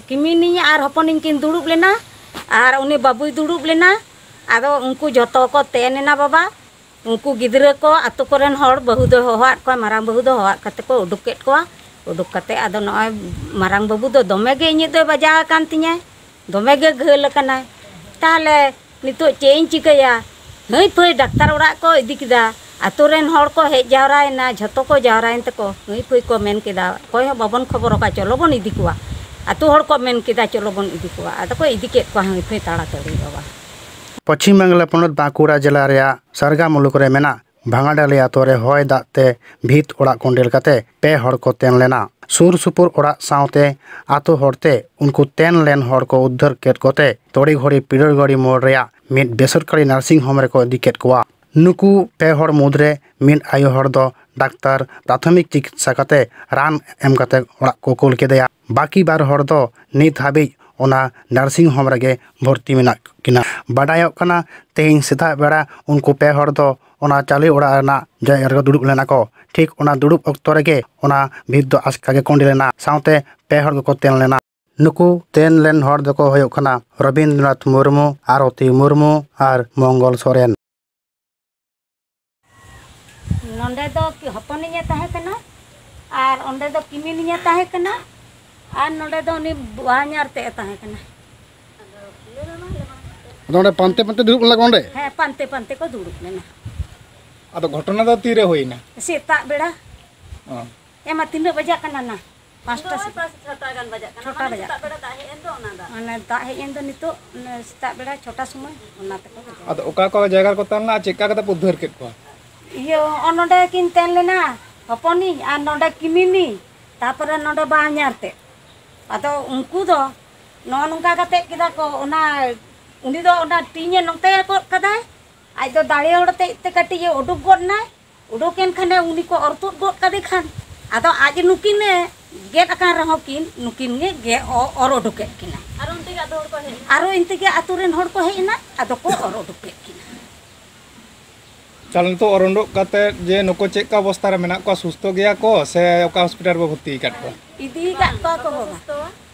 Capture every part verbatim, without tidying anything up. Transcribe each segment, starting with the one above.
ᱠᱤᱢᱤᱱᱤᱧ ᱟᱨ ᱦᱚᱯᱚᱱᱤᱧ ᱠᱤᱱ ᱫᱩᱲᱩᱵ ᱞᱮᱱᱟ, ᱟᱨ ᱩᱱᱤ ᱵᱟᱹᱵᱩᱭ ᱫᱩᱲᱩᱵ ᱞᱮᱱᱟ᱾ ᱟᱫᱚ ᱩᱱᱠᱩ ᱡᱚᱛᱚ ᱠᱚ ᱛᱮᱱ ᱮᱱᱟ ᱵᱟᱵᱟ᱾ ᱩᱱᱠᱩ ᱜᱤᱫᱽᱨᱟᱹ ᱠᱚ, ᱟᱛᱳ ᱠᱚᱨᱮᱱ ᱦᱚᱲ, ᱵᱟᱹᱦᱩ ᱫᱚᱭ ᱦᱚᱦᱚᱣᱟᱫ ᱠᱚᱣᱟ, ᱢᱟᱨᱟᱝ ᱵᱟᱹᱦᱩ ᱫᱚ ᱦᱚᱦᱚᱣᱟᱫ ᱠᱟᱛᱮ ᱠᱚ ᱩᱰᱩᱠ ᱠᱮᱫ ᱠᱚᱣᱟ᱾ ᱩᱰᱩᱠ ᱠᱟᱛᱮ ᱟᱫᱚ ᱱᱚᱜᱼᱚᱭ ᱢᱟᱨᱟᱝ ᱵᱟᱹᱵᱩ ᱫᱚ ᱫᱚᱢᱮ ᱜᱮ ᱤᱧᱟᱹᱜ ᱫᱚᱭ ᱵᱟᱡᱟᱣ ᱟᱠᱟᱱ ᱛᱤᱧᱟᱭ, ᱫᱚᱢᱮ ᱜᱮ ᱜᱷᱟᱹᱞ ᱟᱠᱟᱱᱟᱭ᱾ ᱛᱟᱦᱚᱞᱮ ᱱᱤᱛᱚᱜ ᱪᱮᱫ ᱤᱧ ᱪᱤᱠᱟᱹᱭᱟ? ᱦᱟᱹᱭ ᱯᱷᱟᱹᱭ ᱰᱟᱠᱛᱟᱨ ᱚᱲᱟᱜ ᱠᱚ ᱤᱫᱤ ᱠᱮᱫᱟ᱾ ᱟᱛᱳ ᱨᱮᱱ ᱦᱚᱲ ᱠᱚ ᱦᱮᱡ ᱡᱟᱣᱨᱟᱭᱮᱱᱟ, ᱡᱷᱚᱛᱚ ᱠᱚ ᱡᱟᱣᱨᱟᱭᱮᱱ ᱛᱮᱠᱚ ᱦᱟᱹᱭ ᱯᱷᱟᱹᱭ ᱠᱚ ᱢᱮᱱ ᱠᱮᱫᱟ, "ᱚᱠᱚᱭ ᱦᱚᱸ ᱵᱟᱵᱚᱱ ᱠᱷᱚᱵᱚᱨ ᱟᱠᱟᱫ, ᱪᱚᱞᱚ ᱵᱚᱱ ᱤᱫᱤ ᱠᱚᱣᱟ᱾" ᱟᱛᱳ ᱦᱚᱲ ᱠᱚ ᱢᱮᱱ ᱠᱮᱫᱟ, "ᱪᱚᱞᱚ ᱵᱚᱱ ᱤᱫᱤ ᱠᱚᱣᱟ᱾" ᱟᱫᱚ ᱠᱚ ᱤᱫᱤ ᱠᱮᱫ ᱠᱚᱣᱟ ᱦᱟᱹᱭ ᱯᱷᱟᱹᱭ ᱛᱟᱲᱟᱛᱟᱲᱤ ᱵᱟᱵᱟ᱾ ᱯᱚᱪᱷᱤᱢ ᱵᱟᱝᱞᱟ ᱯᱚᱱᱚᱛ ᱵᱟᱸᱠᱩᱲᱟ ᱡᱮᱞᱟ ᱨᱮᱭᱟᱜ ᱥᱟᱨᱜᱟ ᱢᱩᱞᱩᱠ ᱨᱮ ᱢᱮᱱᱟᱜ ᱵᱷᱟᱝᱟᱰᱟᱞᱤ ᱟᱛᱳ ᱨᱮ ᱦᱚᱭ ᱫᱟᱜ ᱛᱮ ᱵᱷᱤᱛ ᱚᱲᱟᱜ ᱠᱚᱸᱰᱮᱞ ᱠᱟᱛᱮ ᱯᱮ ᱦᱚᱲ ᱠᱚ ᱛᱮᱱ ᱞᱮᱱᱟ᱾ ᱥᱩᱨ ᱥᱩᱯᱩᱨ ᱚᱲᱟᱜ ᱥᱟᱶᱛᱮ ᱟᱛᱳ ᱦᱚᱲᱛᱮ ᱩᱱᱠᱩ ᱛᱮᱱ ᱞᱮᱱ ᱦᱚᱲ ᱠᱚ ᱩᱫᱽᱫᱷᱟᱹᱨ ᱠᱮᱫ ᱠᱚᱛᱮ ᱛᱚᱲᱤᱜᱷᱚᱲᱤ ᱯᱤᱲᱟᱹᱨᱜᱟᱹᱲᱤ ᱢᱳᱲ ᱨᱮᱭᱟᱜ ᱢᱤᱫ ᱵᱮᱥᱚᱨᱠᱟᱨᱤ ᱱᱟᱨᱥᱤᱝ ᱦᱳᱢ ᱨᱮᱠᱚ ᱤᱫᱤ ᱠᱮᱫ ᱠᱚᱣᱟ᱾ ᱱᱩᱠᱩ ᱯᱮ ᱦᱚᱲ ᱢᱩᱫᱽᱨᱮ ᱢᱤᱫ ᱟᱭᱳ ᱦᱚᱲ ᱫᱚ ᱰᱟᱠᱛᱟᱨ ᱯᱨᱟᱛᱷᱚᱢᱤᱠ ᱪᱤᱠᱤᱛᱥᱟ ᱠᱟᱛᱮ ᱨᱟᱱ ᱮᱢ ᱠᱟᱛᱮ ᱚᱲᱟᱜ ᱠᱚ ᱠᱩᱞ ᱠᱮᱫᱮᱭᱟ᱾ ᱵᱟᱹᱠᱤ ᱵᱟᱨ ᱦᱚᱲ ᱫᱚ ᱱᱤᱛ ᱦᱟᱹᱵᱤᱡ ᱚᱱᱟ ᱱᱟᱨᱥᱤᱝ ᱦᱳᱢ ᱨᱮᱜᱮ ᱵᱷᱚᱨᱛᱤ ᱢᱮᱱᱟᱜ ᱠᱤᱱᱟ᱾ ᱵᱟᱰᱟᱭᱚᱜ ᱠᱟᱱᱟ, ᱛᱮᱦᱮᱧ ᱥᱮᱛᱟᱜ ᱵᱮᱲᱟ ᱩᱱᱠᱩ ᱯᱮ ᱦᱚᱲ ᱫᱚ ᱚᱱᱟ ᱪᱟᱣᱞᱮ ᱚᱲᱟᱜ ᱨᱮᱱᱟᱜ ᱡᱟᱭᱜᱟ ᱨᱮᱠᱚ ᱫᱩᱲᱩᱵ ᱞᱮᱱᱟ ᱠᱚ᱾ ᱴᱷᱤᱠ ᱚᱱᱟ ᱫᱩᱲᱩᱵ ᱚᱠᱛᱚ ᱨᱮᱜᱮ ᱚᱱᱟ ᱵᱷᱤᱛ ᱫᱚ ᱟᱪᱠᱟ ᱜᱮ ᱠᱚᱸᱰᱮᱞ ᱮᱱᱟ, ᱥᱟᱶᱛᱮ ᱯᱮ ᱦᱚᱲ ᱜᱮᱠᱚ ᱛᱮᱱ ᱞᱮᱱᱟ᱾ ᱱᱩᱠᱩ ᱛᱮᱱ ᱞᱮᱱ ᱦᱚᱲ ᱫᱚᱠᱚ ᱦᱩᱭᱩᱜ ᱠᱟᱱᱟ ᱨᱚᱵᱤᱱᱫᱨᱚᱱᱟᱛᱷ ᱢᱩᱨᱢᱩ, ᱟᱨᱚᱛᱤ ᱢᱩᱨᱢᱩ ᱟᱨ ᱢᱚᱝᱜᱚᱞ ᱥᱚᱨᱮᱱ᱾ ᱱᱚᱰᱮ ᱫᱚ ᱠᱤ-, ᱦᱚᱯᱚᱱᱤᱧ ᱮ ᱛᱟᱦᱮᱸ ᱠᱟᱱᱟ, ᱟᱨ ᱚᱸᱰᱮ ᱫᱚ ᱠᱤᱢᱤᱱᱤᱧ ᱮ ᱛᱟᱦᱮᱸ ᱠᱟᱱᱟ, ᱟᱨ ᱱᱚᱰᱮ ᱫᱚ ᱩᱱᱤ ᱵᱟᱧᱟᱨ ᱛᱮᱫ ᱮ ᱛᱟᱦᱮᱸ ᱠᱟᱱᱟ᱾ ᱟᱫᱚ ᱚᱸᱰᱮ ᱯᱟᱱᱛᱮ ᱯᱟᱱᱛᱮ ᱫᱩᱲᱩᱵ ᱞᱮᱱᱟ ᱠᱚ ᱚᱸᱰᱮ? ᱦᱮᱸ, ᱯᱟᱱᱛᱮ ᱯᱟᱱᱛᱮ ᱠᱚ ᱫᱩᱲᱩᱵ ᱞᱮᱱᱟ᱾ ᱟᱫᱚ ᱜᱷᱚᱴᱚᱱᱟ ᱫᱚ ᱛᱤᱨᱮ ᱦᱩᱭᱱᱟ? ᱥᱮᱛᱟᱜ ᱵᱮᱲᱟ᱾ ᱚ᱾ ᱮᱢᱟ, ᱛᱤᱱᱟᱹᱜ ᱵᱟᱡᱟᱜ ᱠᱟᱱᱟ ᱱᱟ? ᱯᱟᱸᱪᱴᱟ ᱥᱮᱫ᱾ ᱪᱷᱚᱴᱟ ᱜᱟᱱ ᱵᱟᱡᱟᱜ ᱠᱟᱱᱟ᱾ ᱪᱷᱚᱴᱟ ᱢᱟᱱᱮ ᱵᱟᱡᱟᱜ ᱥᱮᱛᱟᱜ ᱵᱮᱲᱟ ᱫᱟᱜ ᱦᱮᱡ ᱮᱱ ᱫᱚ ᱚᱱᱟ ᱫᱟᱜ᱾ ᱢᱟᱱᱮ ᱫᱟᱜ ᱦᱮᱡ ᱮᱱ ᱫᱚ ᱱᱤᱛᱚᱜ, ᱚᱱᱮ ᱥᱮᱛᱟᱜ ᱵᱮᱲᱟ ᱪᱷᱚᱴᱟ ᱥᱚᱢᱚᱭ, ᱚᱱᱟ ᱛᱮᱠᱚ ᱵᱟᱡᱟᱣ᱾ ᱟᱫᱚ ᱚᱠᱟ ᱚᱠᱟ ᱡᱟᱭᱜᱟ ᱨᱮᱠᱚ ᱛᱟᱦᱮᱸ ᱞᱮᱱᱟ ᱟᱨ ᱪᱮᱫ ᱞᱮᱠᱟ ᱠᱟᱛᱮ ᱯᱮ ᱩᱫᱽᱫᱷᱟᱹᱨ ᱠᱮᱫ ᱠᱚᱣᱟ? ᱤᱭᱟᱹ, ᱦᱚᱸᱜᱼᱚ ᱱᱚᱰᱮ ᱠᱤᱱ ᱛᱟᱦᱮᱸ ᱞᱮᱱᱟ, ᱦᱚᱯᱚᱱᱤᱧ ᱟᱨ ᱱᱚᱰᱮ ᱠᱤᱢᱤᱱᱤ, ᱛᱟᱯᱚᱨᱮ ᱱᱚᱰᱮ ᱵᱟᱧᱟᱨ ᱛᱮ᱾ ᱟᱫᱚ ᱩᱱᱠᱩ ᱫᱚ ᱱᱚᱜᱼᱚ ᱱᱚᱝᱠᱟ ᱠᱟᱛᱮ ᱠᱮᱫᱟ ᱠᱚ, ᱚᱱᱟ, ᱩᱱᱤ ᱫᱚ ᱚᱱᱟ ᱴᱤᱧᱮ ᱱᱚᱛᱮ ᱜᱚᱫ ᱠᱟᱫᱟᱭ, ᱟᱡ ᱫᱚ ᱫᱟᱲᱮ ᱦᱚᱲ ᱛᱮ ᱛᱮ ᱠᱟᱹᱴᱤᱡ ᱮ ᱩᱰᱩᱠ ᱜᱚᱫ ᱱᱟᱭ᱾ ᱩᱰᱩᱠᱮᱱ ᱠᱷᱟᱱᱮ ᱩᱱᱤ ᱠᱚ ᱚᱨ ᱛᱩᱫ ᱜᱚᱫ ᱠᱟᱫᱮ ᱠᱷᱟᱱ, ᱟᱫᱚ ᱟᱡ ᱱᱩᱠᱤᱱᱮ ᱜᱮᱫ ᱟᱠᱟᱱ ᱨᱮᱦᱚᱸ ᱠᱤᱱ, ᱱᱩᱠᱤᱱ ᱜᱮ ᱜᱮ ᱚ-, ᱚᱨ ᱩᱰᱩᱠᱮᱫ ᱠᱤᱱᱟ᱾ ᱟᱨᱚ ᱚᱱᱛᱮ ᱜᱮ ᱟᱛᱳ ᱦᱚᱲ ᱠᱚ ᱦᱮᱡ ᱮᱱᱟ᱾ ᱟᱨᱚ ᱤᱱᱛᱮ ᱜᱮ ᱟᱛᱳ ᱨᱮᱱ ᱦᱚᱲ ᱠᱚ ᱦᱮᱡ ᱮᱱᱟ, ᱟᱫᱚ ᱠᱚ ᱚᱨ ᱩᱰᱩᱠᱮᱫ ᱠᱤᱱᱟ᱾ ᱛᱟᱦᱚᱞᱮ ᱱᱤᱛᱚᱜ ᱚᱨ ᱩᱰᱩᱠ ᱠᱟᱛᱮ ᱡᱮ ᱱᱩᱠᱩ ᱪᱮᱫ ᱞᱮᱠᱟ ᱚᱵᱚᱥᱛᱟ ᱨᱮ ᱢᱮᱱᱟᱜ ᱠᱚᱣᱟ, ᱥᱩᱥᱛᱷᱚ ᱜᱮᱭᱟ ᱠᱚ ᱥᱮ ᱚᱠᱟ ᱦᱚᱥᱯᱤᱴᱟᱞ ᱨᱮᱵᱚ ᱵᱷᱚᱨᱛᱤ ᱟᱠᱟᱫ ᱠᱚᱣᱟ? ᱤᱫᱤ ᱟᱠᱟᱫ ᱠᱚᱣᱟ ᱠᱚ ᱵᱟᱵᱟ᱾ ᱥᱩᱥᱛᱷᱚᱣᱟ᱾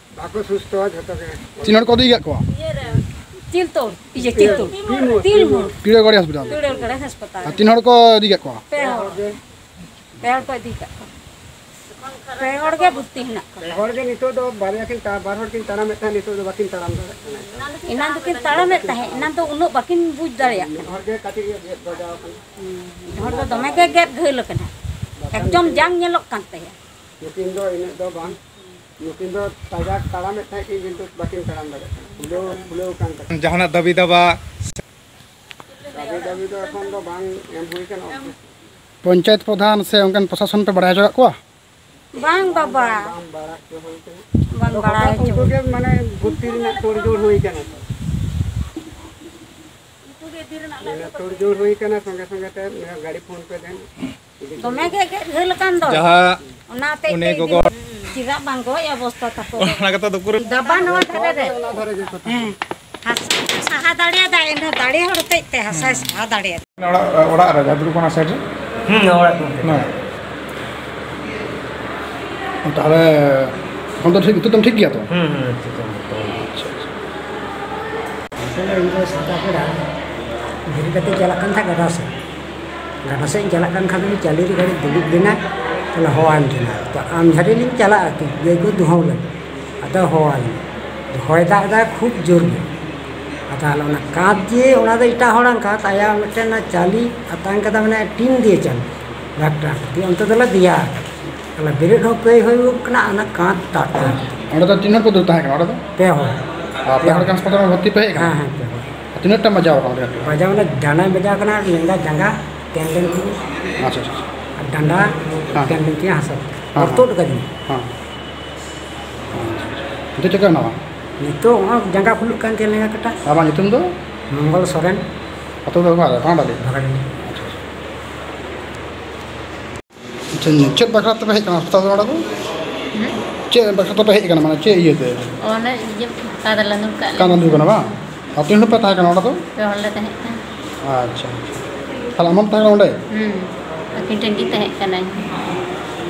ᱟᱠᱚ ᱥᱩᱥᱛᱷᱚ ᱡᱷᱚᱛᱚ ᱜᱮ᱾ ᱛᱤᱱ ᱦᱚᱲ ᱠᱚ ᱤᱫᱤ ᱠᱟᱜ ᱠᱚᱣᱟ? ᱤᱭᱟᱹ ᱨᱮ, ᱪᱤᱞᱛᱳᱲ, ᱤᱭᱟᱹ, ᱪᱤᱞᱛᱳᱲ, ᱛᱤᱞᱢᱩᱨ, ᱛᱤᱞᱢᱩᱨ᱾ ᱛᱤᱞᱢᱩᱨ᱾ ᱯᱤᱲᱟᱹᱜᱟᱲᱤ ᱦᱚᱥᱯᱤᱴᱟᱞ᱾ ᱯᱤᱲᱟᱹᱜᱟᱲᱤ ᱦᱟᱥᱯᱟᱛᱟᱞ᱾ ᱟᱨ ᱛᱤᱱ ᱦᱚᱲ ᱠᱚ ᱤᱫᱤ ᱠᱟᱜ ᱠᱚᱣᱟ? ᱯᱮ ᱦᱚᱲ᱾ ᱯᱮ ᱦᱚᱲ ᱠᱚ ᱤᱫᱤ ᱠᱟᱜ ᱠᱚᱣᱟ᱾ ᱯᱮ ᱦᱚᱲ ᱜᱮ ᱵᱷᱚᱨᱛᱤ ᱦᱮᱱᱟᱜ ᱠᱚᱣᱟ᱾ ᱯᱮ ᱦᱚᱲ ᱜᱮ ᱱᱤᱛᱚᱜ ᱫᱚ, ᱵᱟᱨᱭᱟ ᱠᱤᱱ ᱛᱟ-, ᱵᱟᱨ ᱦᱚᱲ ᱠᱤᱱ ᱛᱟᱲᱟᱢᱮᱫ ᱛᱟᱦᱮᱸᱫ, ᱱᱤᱛᱚᱜ ᱫᱚ ᱵᱟᱹᱠᱤᱱ ᱛᱟᱲᱟᱢ ᱫᱟᱲᱮᱭᱟᱜ ᱠᱟᱱᱟ᱾ ᱮᱱᱟᱱ ᱫᱚᱠᱤᱱ ᱛᱟᱲᱟᱢᱮᱫ ᱛᱟᱦᱮᱸᱫ, ᱮᱱᱟᱱ ᱫᱚ ᱩᱱᱟᱹᱜ ᱵᱟᱹᱠᱤᱱ ᱵᱩᱡᱽ ᱫᱟᱲᱮᱭᱟᱜ ᱢᱤᱫ ᱠᱟᱱᱟ᱾ ᱦᱚᱲ ᱜᱮ ᱠᱟᱹᱴᱤᱡ ᱮ ᱜᱮᱫ ᱵᱟᱡᱟᱣ ᱟᱠᱟᱱᱟ᱾ ᱦᱩᱸ, ᱢᱤᱫ ᱦᱚᱲ ᱫᱚ ᱫᱚᱢᱮ ᱜᱮ ᱜᱮᱫ ᱜᱷᱟᱹᱞ ᱟᱠᱟᱱᱟ, ᱮᱠᱫᱚᱢ ᱡᱟᱝ ᱧᱮᱞᱚᱜ ᱠᱟᱱ ᱛᱟᱭᱟ᱾ ᱱᱩᱠᱤᱱ ᱫᱚ ᱤᱱᱟᱹᱜ ᱫᱚ ᱵᱟᱝ, ᱱᱩᱠᱤᱱ ᱫᱚ ᱛᱟᱡᱟ ᱛᱟᱲᱟᱢᱮᱫ ᱛᱟᱦᱮᱸᱫ ᱠᱤᱱ, ᱠᱤᱱᱛᱩ ᱵᱟᱹᱠᱤᱱ ᱛᱟᱲᱟᱢ ᱫᱟᱲᱮᱭᱟᱜ ᱠᱟᱱᱟ, ᱯᱷᱩᱞᱟᱹᱣ, ᱯᱷᱩᱞᱟᱹᱣ ᱠᱟᱱ ᱛᱟᱹᱠᱤᱱᱟ᱾ ᱡᱟᱦᱟᱱᱟᱜ ᱫᱟᱹᱵᱤ ᱫᱟᱵᱟ? ᱫᱟᱹᱵᱤ ᱫᱟᱹᱵᱤ ᱫᱚ ᱮᱠᱷᱚᱱ ᱫᱚ ᱵᱟᱝ ᱮᱢ ᱦᱩᱭ ᱠᱟᱱᱟ᱾ ᱯᱚᱧᱪᱟᱭᱮᱛ ᱯᱨᱚᱫᱷᱟᱱ ᱥᱮ ᱚᱱᱠᱟᱱ ᱯᱨᱚᱥᱟᱥᱚᱱ ᱯᱮ ᱵᱟᱲᱟᱭ ᱦᱚᱪᱚ ᱠᱟᱜ ᱠᱚᱣᱟ? ᱵᱟᱝ ᱵᱟᱵᱟ᱾ ᱵᱟᱝ ᱵᱟᱲᱟᱭ ᱦᱚᱪᱚ ᱦᱩᱭ ᱠᱟᱱᱟ᱾ ᱵᱟᱝ ᱟᱫᱚ ᱵᱟᱲᱟᱭ ᱦᱚᱴᱟᱛ ᱦᱚᱪᱚ ᱩᱱᱠᱩ ᱦᱩᱭ ᱜᱮ ᱠᱟᱱᱟ᱾ ᱢᱟᱱᱮ ᱵᱷᱚᱨᱛᱤ ᱨᱮᱱᱟᱜ ᱛᱳᱲᱡᱳᱲ ᱦᱩᱭ ᱠᱟᱱᱟ ᱛᱚ᱾ ᱢᱟᱱᱮ ᱛᱳᱲᱡᱳᱲ ᱦᱩᱭ ᱠᱟᱱᱟ, ᱥᱚᱸᱜᱮ ᱥᱚᱸᱜᱮ ᱛᱮ ᱜᱟᱹᱰᱤ ᱯᱷᱳᱱ ᱯᱮ ᱫᱮᱱ᱾ ᱫᱚᱢᱮ ᱜᱮ ᱜᱮᱫ ᱜᱷᱟᱹᱞ ᱟᱠᱟᱱ ᱫᱚ᱾ ᱡᱟᱦᱟᱸ ᱚᱱᱟᱛᱮ ᱩᱱᱤ ᱜᱚᱜᱚ ᱪᱮᱫᱟᱜ ᱵᱟᱝ ᱜᱚᱡ ᱚᱵᱚᱥᱛᱟ ᱛᱟᱠᱚ? ᱚᱱᱟ ᱠᱟᱛᱷᱟ ᱫᱚ ᱯᱩᱨᱟᱹ ᱫᱟᱵᱟ ᱱᱚᱣᱟ ᱫᱷᱟᱨᱮ ᱨᱮ᱾ ᱦᱮᱸ, ᱦᱟᱥᱟ ᱥᱟᱦᱟ ᱫᱟᱲᱮᱭᱟᱫᱟ, ᱮᱱᱦᱚᱸ ᱫᱟᱲᱮ ᱦᱚᱲ ᱦᱚᱛᱮᱡ ᱛᱮ ᱦᱟᱥᱟᱭ ᱥᱟᱦᱟ ᱫᱟᱲᱮᱭᱟᱫᱟ᱾ ᱚᱲᱟᱜ, ᱚᱲᱟᱜ ᱨᱮ ᱡᱟᱦᱟᱸ ᱫᱩᱲᱩᱵ ᱠᱟᱱᱟ ᱥᱟᱭᱤᱰ ᱨᱮ? ᱦᱩᱸ, ᱚᱲᱟᱜ ᱠᱚ᱾ ᱦᱮᱸ᱾ ᱛᱟᱦᱚᱞᱮ ᱮᱠᱷᱚᱱ ᱫᱚ ᱴᱷᱤᱠ, ᱱᱤᱛᱚᱜ ᱫᱚᱢ ᱴᱷᱤᱠ ᱜᱮᱭᱟ ᱛᱚ? ᱦᱩᱸ, ᱦᱩᱸ, ᱴᱷᱤᱠ ᱜᱮᱭᱟ᱾ ᱟᱪᱪᱷᱟ, ᱟᱪᱪᱷᱟ᱾ ᱟᱥᱚᱞᱮ ᱤᱧ ᱫᱚ ᱥᱮᱛᱟᱜ ᱵᱮᱲᱟ ᱵᱮᱨᱮᱫ ᱠᱟᱛᱮ ᱪᱟᱞᱟᱜ ᱠᱟᱱ ᱛᱟᱦᱮᱸᱫ ᱜᱟᱰᱟ ᱥᱮᱫ᱾ ᱜᱟᱰᱟ ᱥᱮᱫ ᱤᱧ ᱪᱟᱞᱟᱜ ᱠᱟᱱ ᱠᱷᱟᱱ ᱫᱚ ᱪᱟᱹᱞᱤ ᱨᱮ ᱜᱟᱹᱰᱤ ᱫᱩᱲᱩᱵ ᱞᱮᱱᱟ, ᱛᱟᱦᱚᱞᱮ ᱦᱚᱦᱚᱣᱟᱹᱧ ᱠᱟᱱᱟ᱾ ᱛᱚ ᱟᱢ ᱡᱷᱟᱹᱨᱤ ᱞᱤᱧ ᱪᱟᱞᱟᱜᱼᱟ ᱠᱤ, ᱜᱟᱹᱭ ᱠᱚ ᱫᱩᱦᱟᱹᱣ ᱞᱟᱹᱜᱤᱫ᱾ ᱟᱫᱚ ᱦᱚᱦᱚᱣᱟᱹᱧ, ᱦᱚᱭ ᱫᱟᱜ ᱮᱫᱟᱭ ᱠᱷᱩᱵ ᱡᱳᱨ ᱜᱮ᱾ ᱟᱨ ᱛᱟᱦᱚᱞᱮ ᱚᱱᱟ ᱠᱟᱸᱛ ᱡᱮ, ᱚᱱᱟ ᱫᱚ ᱮᱴᱟᱜ ᱦᱚᱲᱟᱜ ᱠᱟᱸᱛ, ᱟᱭᱟᱜ ᱢᱤᱫᱴᱮᱱ ᱚᱱᱟ ᱪᱟᱹᱞᱤ ᱟᱛᱟᱝ ᱠᱟᱫᱟ, ᱢᱟᱱᱮ ᱴᱤᱱ ᱫᱤᱭᱮ ᱪᱟᱹᱞᱤ, ᱰᱟᱠᱴᱟᱨ ᱛᱤ ᱚᱱᱛᱮ ᱫᱚᱞᱮ ᱫᱮᱭᱟ ᱟᱠᱟᱫᱟ᱾ ᱛᱟᱦᱚᱞᱮ ᱵᱮᱨᱮᱫ ᱦᱚᱸ ᱠᱟᱹᱭ ᱦᱩᱭᱩᱜ ᱠᱟᱱᱟ, ᱚᱱᱟ ᱠᱟᱸᱛ ᱛᱟᱵ ᱠᱟᱱᱟ᱾ ᱚᱸᱰᱮ ᱫᱚ ᱛᱤᱱ ᱦᱚᱲ ᱯᱮ ᱫᱩᱲᱩᱵ ᱛᱟᱦᱮᱸ ᱠᱟᱱᱟ ᱚᱸᱰᱮ ᱫᱚ? ᱯᱮ ᱦᱚᱲ᱾ ᱟᱨ ᱯᱮ ᱦᱚᱲ ᱜᱮ ᱦᱟᱥᱯᱟᱛᱟᱞ ᱨᱮ ᱵᱷᱚᱨᱛᱤ ᱯᱮ ᱦᱮᱡ ᱠᱟᱱᱟ? ᱦᱮᱸ, ᱦᱮᱸ, ᱯᱮ ᱦᱚᱲ᱾ ᱟᱨ ᱛᱤᱱᱟᱹᱜ ᱴᱟᱢ ᱵᱟᱡᱟᱣ ᱟᱠᱟᱱᱟ ᱚᱸᱰᱮ? ᱵᱟᱡᱟᱣ, ᱚᱱᱟ ᱰᱟᱸᱰᱟᱧ ᱵᱟᱡᱟᱣ ᱟᱠᱟᱱᱟ, ᱞᱮᱸᱜᱟ ᱡᱟᱸᱜᱟ ᱛᱮᱱ ᱞᱮᱱ ᱛᱤᱧᱟ᱾ ᱟᱪᱪᱷᱟ, ᱟᱪᱪᱷᱟ, ᱟᱪᱪᱷᱟ᱾ ᱟᱨ ᱰᱟᱸᱰᱟ ᱦᱮᱸ, ᱛᱮᱱ ᱦᱮᱸ᱾ ᱞᱮᱱ ᱛᱤᱧᱟ, ᱦᱟᱥᱟ ᱦᱮᱸ᱾ ᱚᱨ ᱛᱩᱫ ᱟᱠᱟᱫᱤᱧᱟ᱾ ᱦᱮᱸ᱾ ᱱᱤᱛᱚᱜ ᱪᱮᱫ ᱞᱮᱠᱟ ᱢᱮᱱᱟᱢᱟ? ᱱᱤᱛᱚᱜ ᱦᱚᱸ ᱡᱟᱸᱜᱟ ᱯᱷᱩᱞᱩᱜ ᱠᱟᱱ ᱛᱤᱧᱟ, ᱞᱮᱸᱜᱟ ᱠᱟᱴᱟ᱾ ᱟᱢᱟᱜ ᱧᱩᱛᱩᱢ ᱫᱚ? ᱢᱚᱝᱜᱚᱞ ᱥᱚᱨᱮᱱ᱾ ᱟᱹᱛᱩ ᱫᱚ ᱚᱠᱟᱨᱮ? ᱵᱷᱟᱜᱟᱰᱟᱸᱰᱤ? ᱵᱷᱟᱜᱟᱰᱟᱸᱰᱤ᱾ ᱟᱪᱪᱷᱟ, ᱟᱪᱪᱷᱟ᱾ ᱟᱪᱪᱷᱟ, ᱪᱮᱫ ᱵᱟᱠᱷᱨᱟ ᱛᱮᱯᱮ ᱦᱮᱡ ᱟᱠᱟᱱᱟ ᱦᱟᱥᱯᱟᱛᱟᱞ ᱫᱚ ᱱᱚᱰᱮ ᱫᱚ? ᱦᱮᱸ? ᱪᱮᱫ ᱵᱟᱠᱷᱨᱟ ᱛᱮᱯᱮ ᱦᱮᱡ ᱟᱠᱟᱱᱟ, ᱢᱟᱱᱮ ᱪᱮᱫ ᱤᱭᱟᱹᱛᱮ? ᱚᱱᱮ ᱤᱭᱟᱹ ᱠᱟᱸᱛ ᱞᱟᱸᱫᱩᱲ ᱠᱟᱜ ᱠᱟᱸᱛ ᱞᱟᱸᱫᱩᱲ ᱠᱟᱱᱟ ᱵᱟᱝ? ᱟᱨ ᱛᱤᱱ ᱦᱚᱲ ᱯᱮ ᱛᱟᱦᱮᱸ ᱠᱟᱱᱟ ᱚᱸᱰᱮ ᱫᱚ? ᱯᱮ ᱦᱚᱲ ᱞᱮ ᱛᱟᱦᱮᱸ ᱠᱟᱱᱟ᱾ ᱟᱪᱪᱷᱟ, ᱟᱪᱪᱷᱟ᱾ ᱛᱟᱦᱞᱮ ᱟᱢ ᱦᱚᱸᱢ ᱛᱟᱦᱮᱸ ᱠᱟᱱᱟ ᱚᱸᱰᱮ? ᱦᱩᱸ, ᱟᱹᱠᱤᱱ ᱴᱷᱮᱱ ᱜᱤᱧ ᱛᱟᱦᱮᱸ ᱠᱟᱱᱟᱹᱧ᱾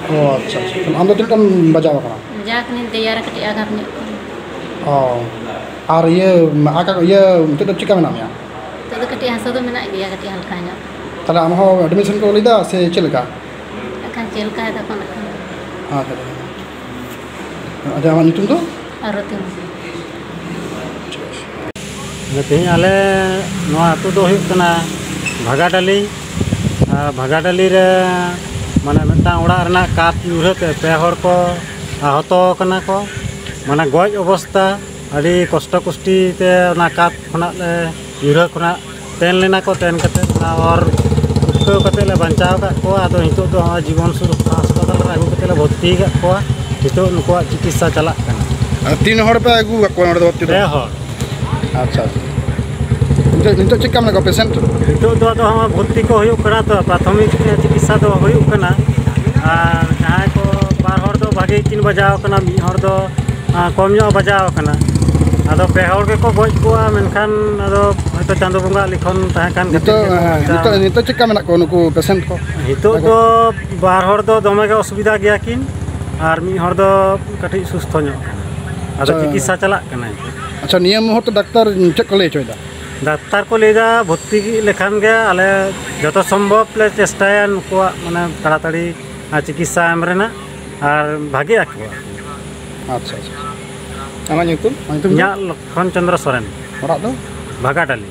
ᱚ, ᱟᱪᱪᱷᱟ, ᱟᱪᱪᱷᱟ᱾ ᱛᱟᱦᱞᱮ ᱟᱢ ᱫᱚ ᱛᱤᱱᱟᱹᱜ ᱴᱟᱢ ᱵᱟᱡᱟᱣ ᱟᱠᱟᱱᱟ? ᱡᱟ ᱠᱟᱹᱱᱟᱹᱧ ᱫᱮᱭᱟ ᱨᱮ ᱠᱟᱹᱴᱤᱡ ᱟᱜᱷᱟᱛ ᱧᱚᱜ ᱠᱟᱱᱟ᱾ ᱚ, ᱟᱨ ᱤᱭᱟᱹ, ᱟᱠᱟ, ᱤᱭᱟᱹ, ᱱᱤᱛᱚᱜ ᱫᱚ ᱪᱮᱫᱠᱟ ᱢᱮᱱᱟᱜ ᱢᱮᱭᱟ? ᱱᱤᱛᱚᱜ ᱫᱚ ᱠᱟᱹᱴᱤᱡ ᱦᱟᱹᱥᱩ ᱫᱚ ᱢᱮᱱᱟᱜ ᱜᱮᱭᱟ, ᱠᱟᱹᱴᱤᱡ ᱦᱟᱞᱠᱟ ᱧᱚᱜ᱾ ᱛᱟᱦᱞᱮ ᱟᱢ ᱦᱚᱸ admission ᱠᱚ ᱞᱟᱹᱭᱫᱟ ᱥᱮ ᱪᱮᱫ ᱞᱮᱠᱟ? ᱮᱱᱠᱷᱟᱱ ᱪᱮᱫ ᱞᱮᱠᱟ ᱛᱚᱠᱷᱚᱱ ᱱᱟᱜ ᱠᱷᱟᱱ᱾ ᱟᱪᱪᱷᱟ, ᱟᱪᱪᱷᱟ᱾ ᱟᱪᱪᱷᱟ, ᱟᱢᱟᱜ ᱧᱩᱛᱩᱢ ᱫᱚ? ᱯᱟᱨᱵᱚᱛᱤ ᱢᱩᱨᱢᱩ᱾ ᱛᱮᱦᱮᱧ ᱟᱞᱮ ᱱᱚᱣᱟ ᱟᱹᱛᱩ ᱫᱚ ᱦᱩᱭᱩᱜ ᱠᱟᱱᱟ ᱵᱷᱟᱜᱟᱰᱟᱞᱤ᱾ ᱟᱨ ᱵᱷᱟᱜᱟᱰᱟᱞᱤ ᱨᱮ ᱢᱟᱱᱮ ᱢᱤᱫᱴᱟᱝ ᱚᱲᱟᱜ ᱨᱮᱱᱟᱜ ᱠᱟᱸᱛ ᱧᱩᱨᱦᱟᱹ ᱛᱮ ᱯᱮ ᱦᱚᱲ ᱠᱚ ᱟᱦᱚᱛᱚ ᱟᱠᱟᱱᱟ ᱠᱚ, ᱢᱟᱱᱮ ᱜᱚᱡ ᱚᱵᱚᱥᱛᱟ᱾ ᱟᱹᱰᱤ ᱠᱚᱥᱴᱚ ᱠᱚᱥᱴᱤ ᱛᱮ ᱚᱱᱟ ᱠᱟᱸᱛ ᱠᱷᱚᱱᱟᱜ ᱞᱮ, ᱧᱩᱨᱦᱟᱹ ᱠᱷᱚᱱᱟᱜ ᱛᱮᱱ ᱞᱮᱱᱟ ᱠᱚ, ᱛᱮᱱ ᱠᱟᱛᱮ ᱚᱱᱟ ᱚᱨ ᱩᱴᱠᱟᱹᱣ ᱠᱟᱛᱮ ᱞᱮ ᱵᱟᱧᱪᱟᱣ ᱟᱠᱟᱫ ᱠᱚᱣᱟ᱾ ᱟᱫᱚ ᱱᱤᱛᱚᱜ ᱫᱚ ᱱᱚᱜᱼᱚᱭ ᱡᱤᱵᱚᱱ ᱥᱩᱨᱚᱠᱠᱷᱟ ᱦᱟᱥᱯᱟᱛᱟᱞ ᱨᱮ ᱟᱹᱜᱩ ᱠᱟᱛᱮ ᱞᱮ ᱵᱷᱚᱨᱛᱤ ᱟᱠᱟᱫ ᱠᱚᱣᱟ᱾ ᱱᱤᱛᱚᱜ ᱱᱩᱠᱩᱣᱟᱜ ᱪᱤᱠᱤᱛᱥᱟ ᱪᱟᱞᱟᱜ ᱠᱟᱱᱟ᱾ ᱟᱨ ᱛᱤᱱ ᱦᱚᱲ ᱯᱮ ᱟᱹᱜᱩ ᱟᱠᱟᱫ ᱠᱚᱣᱟ ᱱᱚᱰᱮ ᱫᱚ ᱵᱷᱚᱨᱛᱤ ᱫᱚ? ᱯᱮ ᱦᱚᱲ᱾ ᱟᱪᱪᱷᱟ, ᱟᱪᱪᱷᱟ᱾ ᱱᱤᱛᱚᱜ, ᱱᱤᱛᱚᱜ ᱪᱮᱫ ᱞᱮᱠᱟ ᱢᱮᱱᱟᱜ ᱠᱚᱣᱟ patient? ᱱᱤᱛᱚᱜ ᱫᱚ ᱟᱫᱚ ᱦᱚᱸ ᱵᱷᱚᱨᱛᱤ ᱠᱚ ᱦᱩᱭᱩᱜ ᱠᱟᱱᱟ, ᱛᱚ ᱯᱨᱟᱛᱷᱚᱢᱤᱠ ᱪᱤᱠᱤᱛᱥᱟ ᱫᱚ ᱦᱩᱭᱩᱜ ᱠᱟᱱᱟ᱾ ᱟᱨ ᱡᱟᱦᱟᱸᱭ ᱠᱚ ᱵᱟᱨ ᱦᱚᱲ ᱫᱚ ᱵᱷᱟᱜᱮ ᱠᱤᱱ ᱵᱟᱡᱟᱣ ᱠᱟᱱᱟ, ᱢᱤᱫ ᱦᱚᱲ ᱫᱚ, ᱟᱸ, ᱠᱚᱢ ᱧᱚᱜ ᱵᱟᱡᱟᱣ ᱠᱟᱱᱟ᱾ ᱟᱫᱚ ᱯᱮ ᱦᱚᱲ ᱜᱮᱠᱚ ᱜᱚᱡ ᱠᱚᱣᱟ, ᱢᱮᱱᱠᱷᱟᱱ ᱟᱫᱚ ᱦᱚᱭᱛᱚ ᱪᱟᱸᱫᱳ ᱵᱚᱸᱜᱟ ᱞᱤᱠᱷᱚᱱ ᱛᱟᱦᱮᱸ ᱠᱟᱱ ᱠᱷᱟᱹᱛᱤᱨ ᱱᱤᱛᱚᱜ, ᱛᱮ ᱦᱮᱸ, ᱵᱟᱧᱪᱟᱣ ᱱᱤᱛᱚᱜ, ᱱᱤᱛᱚᱜ ᱪᱮᱫ ᱞᱮᱠᱟ ᱢᱮᱱᱟᱜ ᱠᱚᱣᱟ ᱱᱩᱠᱩ patient ᱠᱚ? ᱱᱤᱛᱚᱜ ᱫᱚ ᱵᱟᱨ ᱦᱚᱲ ᱫᱚ ᱫᱚᱢᱮ ᱜᱮ ᱚᱥᱩᱵᱤᱫᱷᱟ ᱜᱮᱭᱟ ᱠᱤᱱ, ᱟᱨ ᱢᱤᱫ ᱦᱚᱲ ᱫᱚ ᱠᱟᱹᱴᱤᱡ ᱥᱩᱥᱛᱷᱚ ᱧᱚᱜ ᱠᱟᱱᱟ᱾ ᱟᱫᱚ ᱟᱪᱪᱷᱟ᱾ ᱪᱤᱠᱤᱛᱥᱟ ᱪᱟᱞᱟᱜ ᱠᱟᱱᱟ᱾ ᱟᱪᱪᱷᱟ, ᱱᱤᱭᱟᱹ ᱢᱩᱦᱩᱨᱛᱮ ᱰᱟᱠᱛᱟᱨ ᱪᱮᱫ ᱠᱚ ᱞᱟᱹᱭ ᱦᱚᱪᱚᱭᱮᱫᱟ? ᱰᱟᱠᱛᱟᱨ ᱠᱚ ᱞᱟᱹᱭᱫᱟ ᱵᱷᱚᱨᱛᱤ ᱞᱮᱠᱷᱟᱱ ᱜᱮ ᱟᱞᱮ ᱡᱚᱛᱚ ᱥᱚᱢᱵᱷᱚᱵ ᱞᱮ ᱪᱮᱥᱴᱟᱭᱟ ᱱᱩᱠᱩᱣᱟᱜ ᱢᱟᱱᱮ ᱛᱟᱲᱟᱛᱟᱲᱤ, ᱟᱨ ᱪᱤᱠᱤᱛᱥᱟ ᱮᱢ ᱨᱮᱱᱟᱜ ᱟᱨ ᱵᱷᱟᱜᱮ ᱟᱠᱚ᱾ ᱟᱪᱪᱷᱟ, ᱟᱪᱪᱷᱟ᱾ ᱟᱢᱟᱜ ᱧᱩᱛᱩᱢ? ᱟᱢᱟᱜ ᱧᱩᱛᱩᱢ ᱫᱚ? ᱤᱧᱟᱹᱜ ᱞᱚᱠᱠᱷᱚᱱ ᱪᱚᱸᱫᱽᱨᱚ ᱥᱚᱨᱮᱱ᱾ ᱚᱲᱟᱜ ᱫᱚ? ᱵᱷᱟᱜᱟᱰᱟᱞᱤ᱾